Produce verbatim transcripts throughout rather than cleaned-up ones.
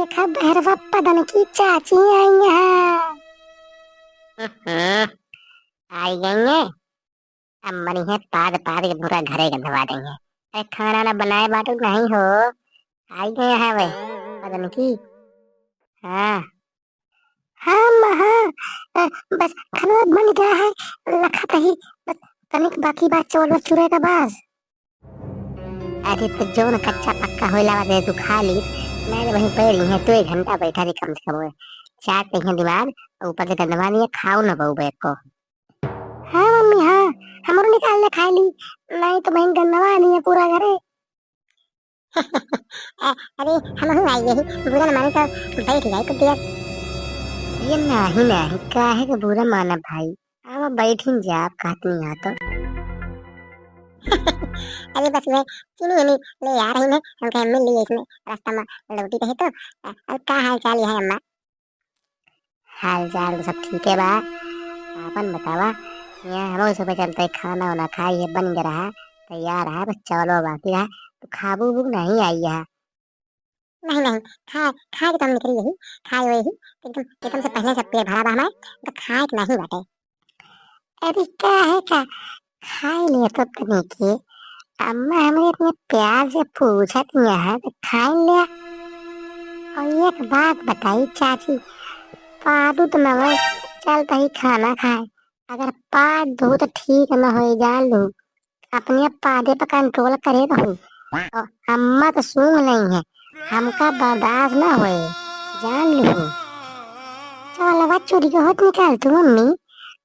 देखा बहरवा पदन की चाची आई हैं। हम्म, आई गई हैं। अब मरी है पाद पाद के पूरा घरे गंधवा देंगे। अरे खाना ना बनाए बाटू नहीं हो, आई गए हैं वे पदन की। हाँ। हाँ माँ, हाँ। अ, बस खाना बन गया है, लखत ही बस तनिक बाकी बा, चौल बस चूरे का बस। अरे तो जौन कच्चा पक्का होइला बा दे तू खा ली, नहीं तो वहीं पड़ी है, तू एक घंटा बैठा रही कम से कम। चाट नहीं है दिमाग, और ऊपर से गंधवा नहीं है, खाओ ना बहू बैग को। हाँ मम्मी, हाँ, हमरो निकाल ले खाए ली, नहीं तो बहन गंधवा नहीं है पूरा घरे। अ-, अरे, हमहू आई यही, बुरा न माने तो बैठ जाए कुछ देर। ये नाही, नाही, काहे के बुरा मानब भाई? आवा बैठिन जा, आप कहत नहीं हा तो। अरे बस मैं चीनी यनी ले आ रही ने, हम कहे मिल लिए इसमें, रास्ता में लौटी रहे तो, अ, और का हाल चाल है अम्मा? हाल चाल तो सब ठीके बा, आपन बतावा। यहाँ हमहू सब चलते खाना वाना खाई है, बन गया रहा, तैयार रहा, बस चावल बाकी रहा, तो खाबू बुक नहीं आई है। नहीं, नहीं, खाए, खाए के तो हम निकली यही, खाए हुए ही, एकदम, एकदम से पहले से पेट भरा बा हमारे, तो खाए के नहीं बाटे। अरे का है का, खाए ले तो तनी के, अम्मा हमरे इतने प्यार से पूछत यहाँ तो खाए ले। और एक बात बताई चाची, पादू तो नवल चलता ही खाना खाए, अगर पाद दू तो ठीक न होई जान लू, अपने पादे पर कंट्रोल करे रहू। और अम्मा तो सूंघ नहीं है, हमका बर्दाश्त न होए, जान लू। चलवा चोरी के होत निकाल तू मम्मी,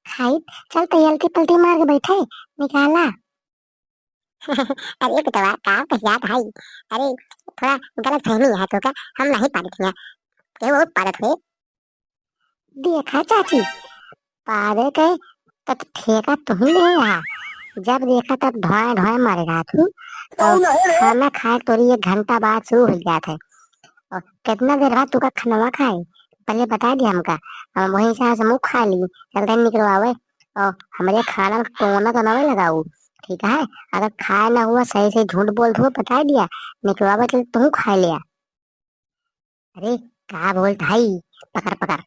खाई चल तैयारी पलटी मार के बैठे, निकाला। अरे बेटवा, का कहियात है? अरे, थोड़ा गलत फहमी है तो का, हम नहीं पादत हिया, केहू और पादत हुए। देखा चाची, पादे के तक ठेका तुही ले आ। जब देखा तब ढोए ढोए मारे रहा तू। और खाना खाए तोरी एक घंटा बाद शुरू हो जात है। और कितना देर बाद तू का खनवा खाए, पहले बता दे हमका, हम वही हिसाब से मुँह खा ली, चलते निकलवावे। और हमरे खाना में टोना तो ना लगाऊ, ठीक है? अगर खाए ना हुआ सही से झूठ बोल हुआ बता दिया, निकलवावे चल तू खा लिया। अरे का बोलत हई पकर पकर,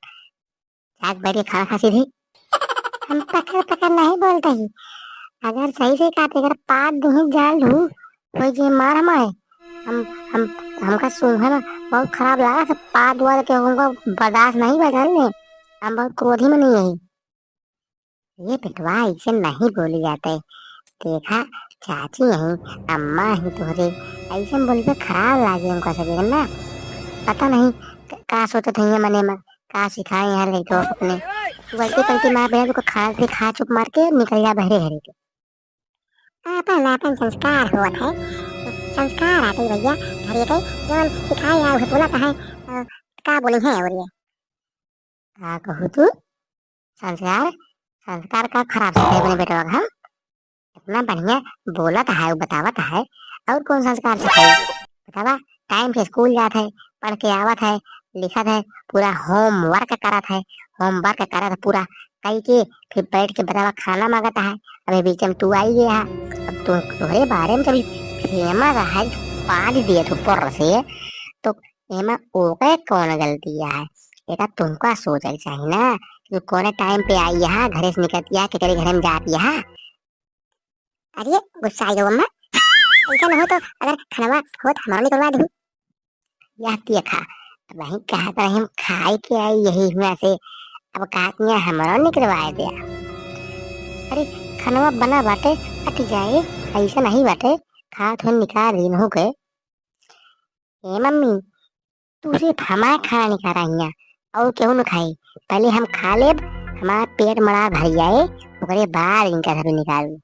जाके बैठ के खाना खा सीधे। हम पकर पकर नहीं बोलत ही, अगर सही से कहते अगर पाद नहीं जान लू, कोई जे मार हमारे, हम हम हमका सूंघे में बहुत खराब लगा था, पाद वाद के हमका बर्दाश्त नहीं बा जान ले, हम बहुत क्रोधी में नहीं है। ये बेटवा, ऐसे नहीं बोली जाते। देखा, चाची यहीं, अम्मा ही तोहरे, ऐसे बोलबे खराब लागे हमका सब ना। पता नहीं क-, का सोचत है ये मने में, का सिखाए यहाँ लड़के को अपने। तू गलती पलती मार बे, तो खा से खा चुप मार के निकल जा बहरे हरे के। आपन आपन संस्कार होत है, संस्कार आते भैया, हरे के जौन सिखाए या उहे बोलत है, अ, का बोली है और ये? का कहू तू? संस्कार? संस्कार का खराब सिखाई अपने बेटवा का हम? इतना बढ़िया बोलत है, बतावत है, और कौन संस्कार सिखाई? बतावा, टाइम से स्कूल जात है, पढ़ के आवत है, लिखत है, पूरा होमवर्क करत है, होमवर्क करत है पूरा कई के, फिर बैठ के बतावा खाना मांगत है। अबे बीच में तू आई गया है, अब तू, तोहरे बारे में जब फेमस है, पाद दिए थे ऊपर से, तो एमा ओके कौन गलती है? एका तुमका सोचे के चाही ना कि कौने टाइम पे आई यहाँ, घरे से निकलत यहाँ, केकरे घरे में जात यहाँ। अरे गुस्सा आई गो अम्मा, ऐसा न हो तो अगर खनवा होत हमारा निकलवा दू। यह देखा, वही कहत रहे हम खाए के आई यही हुआ से, अब कहत यहाँ हमारा निकलवाए दिया। अरे खनवा बना बाटे, हट जाए, ऐसा नहीं बाटे, खात हो निकाल दिन हो गए। ए मम्मी, तू सिर्फ हमार खाना निकारा हियाँ, और केहू न खाई। पहले हम खा लेब, हमार पेट मड़ा भर जाए, ओकरे बाद इनका सब निकाल।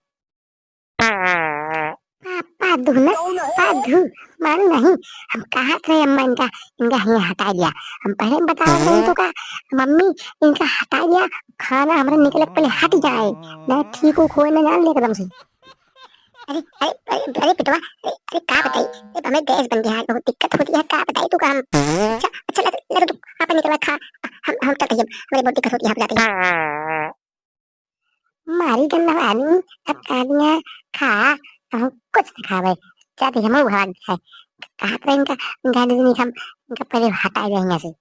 पा-, पादू ना, पादू, मारू नहीं। हम कहत रहे अम्मा इनका, इनका हियाँ हटा दिया। हम पहले बतावत रही तो का, मम्मी इनका हटा दिया, खाना हमरे निकले पहले हट जाए, नहीं ठीक हो खोए ना जान ले एकदम से। अरे, अरे, अरे, अरे, पिटवा, अरे, अरे, का बताई? ए, हमें गैस बन गया है, बहुत दिक्कत होती है, का बताई तू काम? अच्छा, अच्छा, लग, लग तू, आप निकलवा खा, हम, हम चलते हैं, हमें बहुत दिक्कत होती है, हम जाते हैं। मारी गंदवानी, अब कानिया खा, हम कुछ न खावे, जाते हैं, हम भाग जाए। कहा था इनका, इनका दीदी, हम इनका पहले हटाए जाए यहाँ से।